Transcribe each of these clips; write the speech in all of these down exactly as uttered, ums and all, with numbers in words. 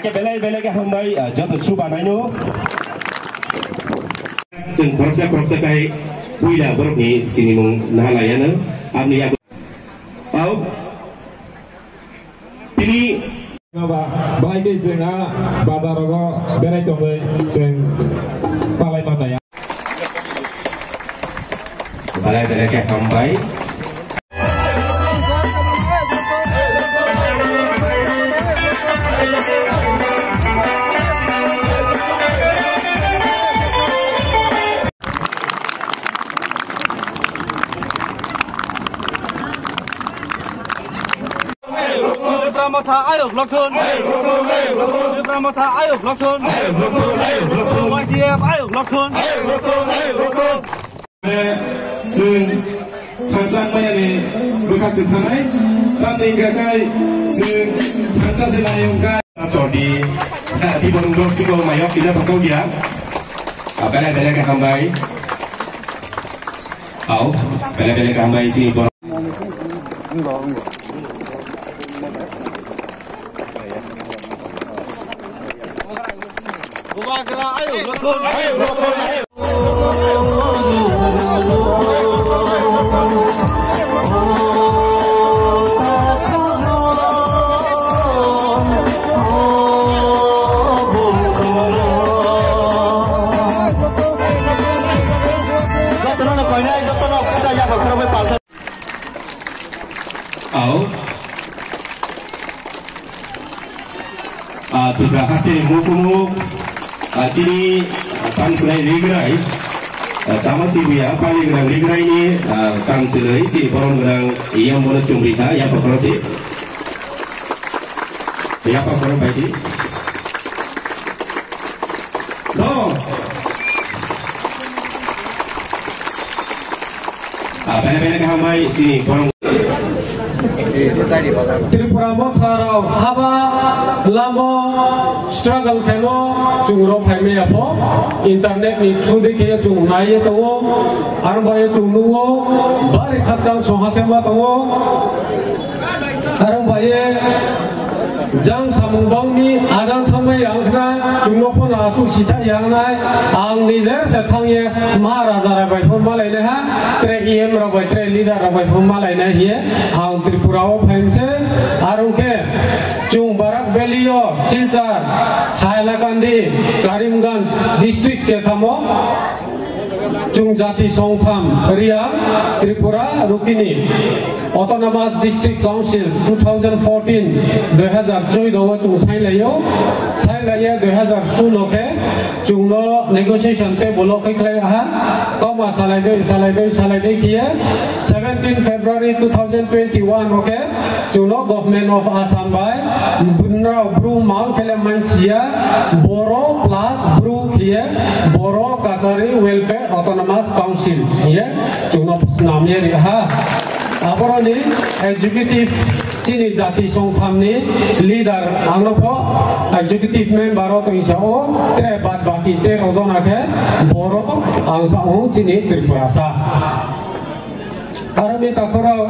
Belai belai khe hambai, ah, joto chuba naino. Chwng khoroksa khoroksa khai puila borokni sinimung naha laiano. Aboni yago au tini. Ba, bai khe chwng a bazar rogo berai tongwi chwng palai mannai. Belai belai khe hambai. Tipra Motha ayok lokthon. Tipra Motha ayok lokthon. Y T F ayok lokthon. Chwng thansa mayani bwkha chwng thangnai. Tamni hwnkha khai chwng thansa se nai hwnkha. Chordi, eh, di borok rok siko mayok kisa tongkol dia. Ah, belai belai khe hambai. Au, belai belai khe hambai chini borok. Bubagra, ayo, lokon. Au. Ah, Tripura haste ni mukhumu, ah, chini, ah, tamswlai rigrai, ah, Chamati buya, pali gwnang rigrai ni, ah, tamswlai, chini borom gwnang, yang bono chumri kha, yang pokoro ti. Yang pokoro bai ti. Do. Ah, bele bele kaham bai, chini borom. Tripura Motha rao haba lamo struggle kheno chwng rok phaimaya pho, internet ni through di khe chwng naiye tongo, aro bai chwng nungo, bari khakchang soha khe ma tongo, aro bai jang samung bangni ajang thangmai ang khna chwngno phano aswk sitha yang nai, ang nijer se thangye Maharaja rok bai phone malai nai ha, tre E M rok bai, tre leader rok bai phone malai nai hiye ang Tripura o phaimse, aro khe chwng Barak Valley o Silchar, Hailakandi, Karimganj district kethamo chwng jati songtham Reang Tripura Rukini. Autonomous District Council two thousand fourteen, dui hazar choudo o chwng sailaio, sailaiya dui hazar suno khe chwngno negotiation table o khe khlai ha, koma salaidoi, salaidoi, salaidoi khiye seventeen February two thousand twenty-one o khe chwngno Government of Assam bai bwrwngrok bru mang khele mansiya Boro plus bru khiye Boro Kachari Welfare Autonomous Council hiye chwngno swnamya ri ha. Aboroni executive chini jati songthamni leader angno pho executive member o tongsa o, tre bad baki tero jona khe borok ang sa o chini Tripurasa. Aroni takhorok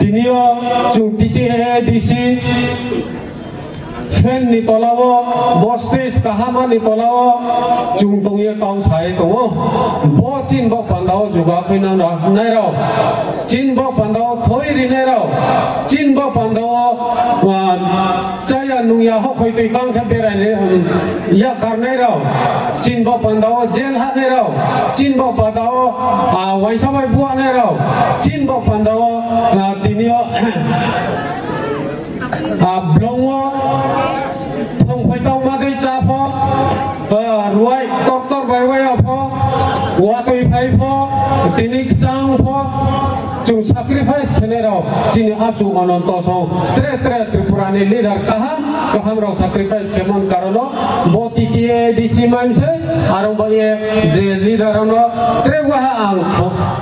tinio chwng T T A A D C Fan ni tola o, bo stage kaham ni tola o, chwng tongye kau sai tongo. Bo chin bo panda o juga khainang ra-, nai rao. Chin bo panda o thoi ri nai rao. Chin bo panda o, ah, chaya nungya ho khoi twi kang khe berai nai, um, ya kar nai rao. Chin bo panda o jail ha nai rao. Chin bo panda o, ah, waisa bai bua nai rao. Chin bo panda o, ah, tini o, Ah, blongo thong phaitao madai cha pho, ah, ruai tor tor bai wai pho, watwi phai pho, tini kchang pho, chwng sacrifice khenai rok chini achu Ananto song tre tre Tripura ni leader kaham kaham rok sacrifice khemon karono bo T T A D C manse aro bo ye je leader ano tre waha ang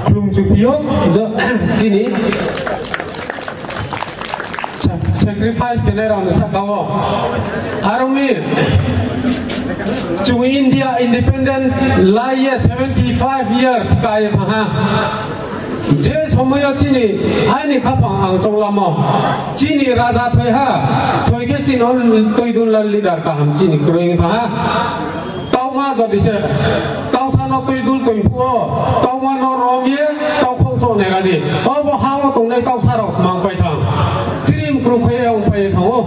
khlum chupio jo chini Sa-, sacrifice kene rok ni saka o. Aroni chwng India independent lai ye seventy five years kai thaha. Je somoyo chini aini khapang ang chonglamo, chini raja thoi ha, thoi khe chini twi dun la leader kaham chini kwrwi wng tha ha. Tokma jodi se toksa no twi dul twi phuo, tokma no rom ye tok khong chok nai rani. Obo ha o tongnai toksa rok mang pai thang. Chini mkru khe ong pai thango.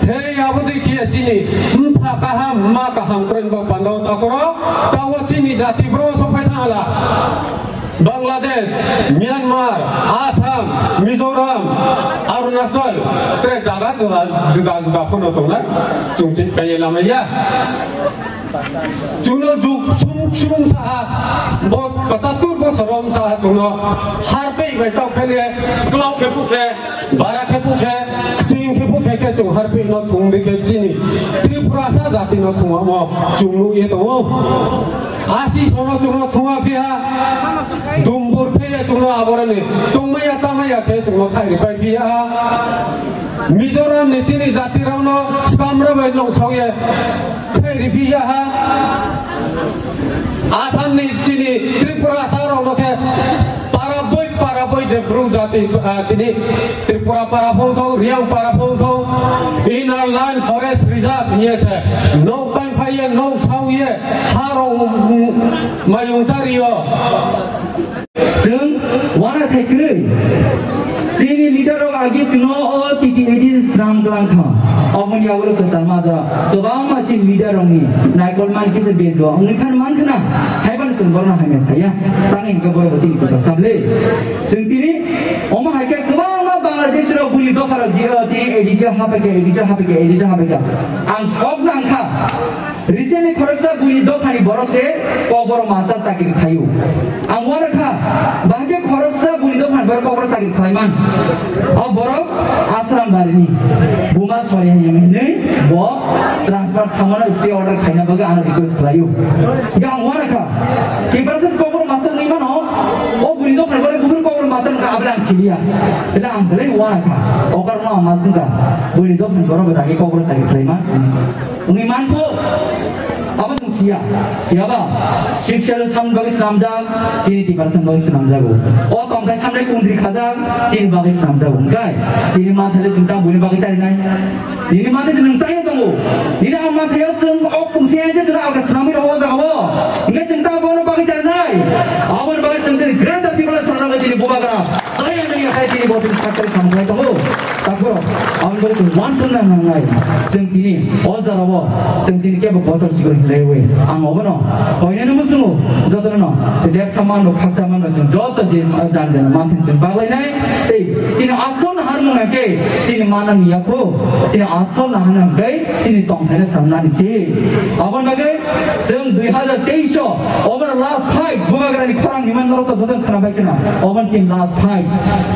He abo dei khe chini mpha kaham, ma kaham kwrwi ba pando takoro, tawo chini jati bro so pai thang la. Bangladesh, Myanmar, Assam, Mizoram, Arunachal, tre jaga juda juda juda phano tongnai, chwng chini kaiye lamaiya. Chwngno juk sum sum saha, bo pachattur bosor rom saha chwngno harpei bai tau phele, klok khe pukhe, bara khe pukhe, kting khe pukhe khe chwng harpei no thung di khe chini Tripura sa jati no thung amo chwng nukye tongo. Asi sono chwngno thungma phiya, dumbur phiya chwngno aboroni tongmaya chamaya khe chwngno khairi pai phiya. Mizoram ni chini jati rokno swkamra bai nongsaoye khairi phiya ha. Assam ni chini Tripura sa rokno khe para boi para boi je bru jati, ah, tini Tripura para phung thung, Riang para phung thung, Inner Line Forest Reserve hiye se, nok tang phaiye, nok saoye, harong mayung chario. Chwng wana thai kwrwi. Chini leader rok agi chwngno o T T A D sram glang kha. Oboni yagulo kwchar majra. Kwbangma chini leader rokni naikol man kisa bejo. Wngwi khan man khna. Haiban chwng borno hamya saya. Tang hingke borok chini kwchar sable. Chwng tini omo hai khe kwbangma Bangladesh rok buli dopha rok di, o, tini A D C hapai khe, A D C hapai khe, A D C hapai khe. Ang sok nang kha. Recently khoroksa buli dophani borok se kokborok master chakri khaio. Ang uanakha, bahai khe khoroksa buli dophani borok kokborok chakri khlaiman. O borok Asram barini buma sori hinwi bo transfer khamano stay order khaina bagwi ano request khlaio. Hingkhe ang uanakha, Tiprasa kokborok master wngwi mano, o buli dophani borok buphuru kokborok master wngkha abole ang siliya. Bele ang belai uanakha, o karono ang ma swngkha, buli dophani borok bo dagi kokborok chakri khlaima. Wngwi mankho, abo chwng siya. Phiya ba, Sixth Schedule samni bagwi swnamjak, chini Tiprasani bagwi swnamjago. O tongthai samni kundri khajak, chini bagwi swnamjago. Hwnkhe, chini manthai le chwng tamo buini bagwi charinai? Nini manthai chwng chaiwi tongo. Nini a manthai o chwng o pungsi hai je chwng alga swnamwi rw o jaga o. Hwnkhe chwng tamo bono bagwi charinai? Aboni bagwi chwng tini Greater Tipraland swnamjak chini bubagra. Saya nang ya khai tini bo tini sakari samung lai tongo. Takboro, aboni bagwi chwng uansukna nangnai. Chwng tini o jora o, chwng tini kebo kotor sikori hinlaiwi. Ang obono koinani muchungo jotono no, dek saman rok, khak saman rok, chwng joto je jan jan manthin chwng baglainai. Tei chini asol naharmung hwnkhe chini manani yakho, chini asol naharmung hwnkhe chini tongthaino sanani se. Aboni bagwi chwng dui hazar teis o obono last fight, bubagrani khorang hinmani norok to joto khwnabai khwna. Obono chini last fight.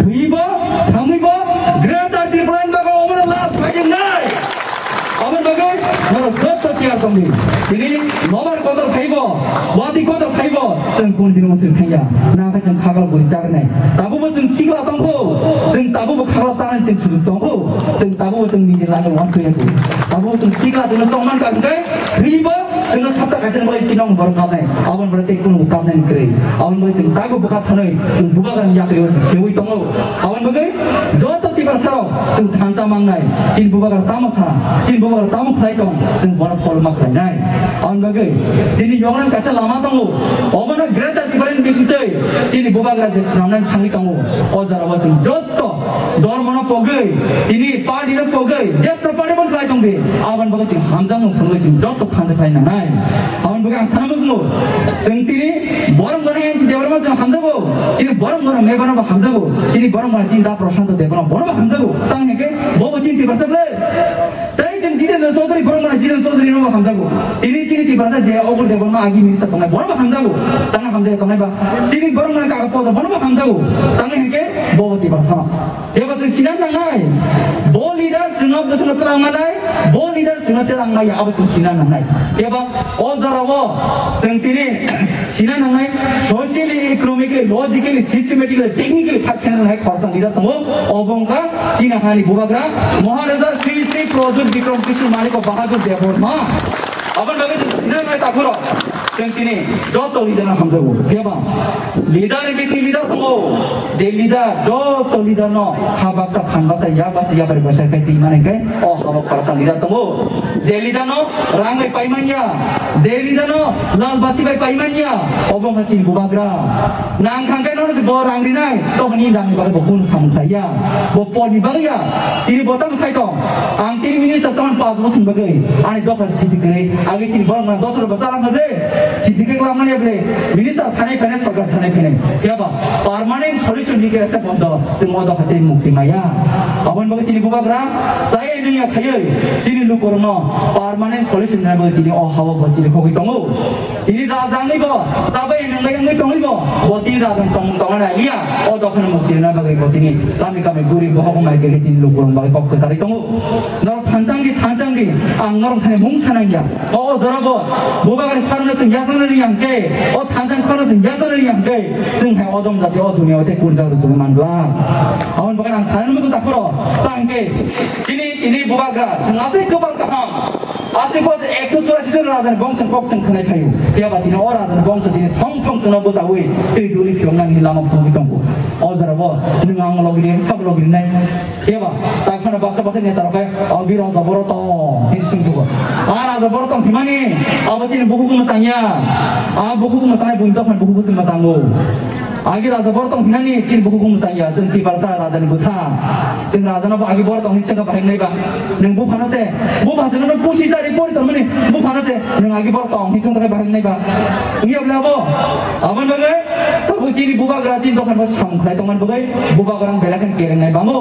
Thwibo, thangwibo, Greater Tipraland bagwi obono last fight wngnai. Aboni bagwi norok joto tiyar tongdi. Tini nobar kotor khaibo, wati kotor khaibo, chwng kun dino chwng thangya. Nangkhe chwng khakla buri chaknai. Tabukbo chwng sikla tongkho, chwng tabukbo khakla chanani chwng sujuk tongkho, chwng tabukbo chwng niji lagwi uansukya kho. Tabukbo chwng sikla chwngno tongman ka hwnkhe, thwibo chwngno sapta kaisa ni bagwi chinong borok kapnai. Aboni bagwi tei kunu kapnai kwrwi. Aboni bagwi chwng tabuk bwkha thwnwi chwng bubagrani yakri o sewi tongo. Aboni bagwi joto Tiprasa rok chwng thansa mangnai. Chini bubagra tamo sa, chini bubagra tamo khlai tong, chwng bono follow ma khlainai. Aboni bagwi chini yongnan kaisa lama tongo. Obono Greater Tipraland bisingtwi chini bubagra je swnamnani thangwi tongo. O jora o chwng joto Dhormono pogwi, tini party no pogwi, jesra party bo khlai tong di. Aboni bagwi chwng hamjakmung phunugwi chwng joto thansa khlai nangnai. Aboni bagwi ang sana muchungo, chwng tini borok gana N C Debbarma chwng hamjago, chini borok gana Mebano bo hamjago, chini borok gana chini da Prashanto Debbarma bono bo hamjago. Tang hwnkhe bo bo chini Tiprasa bwle. Tei chwng Jitendra Chaudhary, borok mano Jitendra Chaudhary no bo hamjago. Tini chini Tiprasa je Obur Debbarma agi minister tongnai, bono bo hamjago. Tang hamjak tongnai ba. Chini borok mano Kaga Podar, bono bo hamjago. Tang hwnkhe bo bo Tiprasa no. Eba chwng sina nangnai. Bo leader chwngno bwswkno twlang manai, bo leader chwngno twlang maya, abo chwng sina nangnai. Eba o jora o chwng tini sina nangnai, socially, economically, logically, systematically, technically fight khaina nangnai khoroksa leader tongo. Obo wngkha chini hani bubagra Maharaja Sri Sri Pradyut Bikram Kishore Manik Bahadur Debbarma. Aboni bagwi chwng sina nangnai takhurok. Tini joto leader no hamjago. Phiya ba leader ni bising leader tongo. Je leader joto leader no ha baksa, phan baksa, yak baksa, yapari baksa khai twi mani khe o habo khoroksa leader tongo. Je leader no rang bai pai manya, je leader no lal bati bai pai manya, obo wngkha chini bubagra. Nang khang khe no bo rang rinai, to ni rang ni bagwi bo kunu samung khlai ya, bo por ni bagwi ya. Tini bo tamo sai tong, ang tini minister saman pas bosong bagwi ani dopha se thiti kwrwi, agi chini borok na dos rok basa lang de. Chini khe kwlangmani ble minister thanai phainai, sorkar thanai phainai. Phiya ba permanent solution ni khe se bondo, se modo hate mukti maya. Aboni bagwi tini bubagra sai nung ya khayoi chini lukurokno permanent solution ni bagwi tini o hawa bo chini khogwi tongo. Tini rajani bo sabai nung bai wngwi tongwi bo, bo tini rajani tong tongna liya. O dokhano mukti na bagwi bo tini kami kami guri bohok mai khe tini lukurok bagwi kok kwcharwi tongo. Norok thanchang di, thanchang di, ang norok thani mung sanang ya. O, o jora bo, bubagrani khorokno chwng yachakna ri yang khe, o thanchang khorokno chwng yachakna ri yang khe, chwng hai odom jati o dunia o tei kurjak rwtwng manglak. Aboni bagwi ang sanani muchung takhoro, tang khe, chini tini bubagra, chwng aswk kwbal kaham, aswk bo ekso churasi jon rajani bongso kok chwng khwnai phaio. Phiya ba tini o rajani bongso tini thong thong chwngno bwchaui twi duli phiyoknani lama phunugwi tongo. O jora bo, nwng ang logi ri, sabo logi rinai. Phiya ba, tak phano baksa baksa neta rok khe, "O biro raja boro tong," hinwi swngthogo. A raja boro tong himani, abo chini bukhuk mwchang ya. A bukhuk mwchangnai buini dophani bukhuk se mwchango. Agi raja boro tong hinani chini bukhuk mwchang ya, chwng Tiprasa rajani bwsa. Chwng rajano bo agi boro tong hinwi swngkha bahai nai ba. Nwng buphano se, bupha se nono pusi jari pori tongmani, buphano se, nwng agi boro tong hinwi swngkha bahai nai ba. Wngya bwle abo? Aboni bagwi, abo chini bubagra chini dophani bo samung khlai tongmani bagwi, bubagra belai kheno kereng nai bango.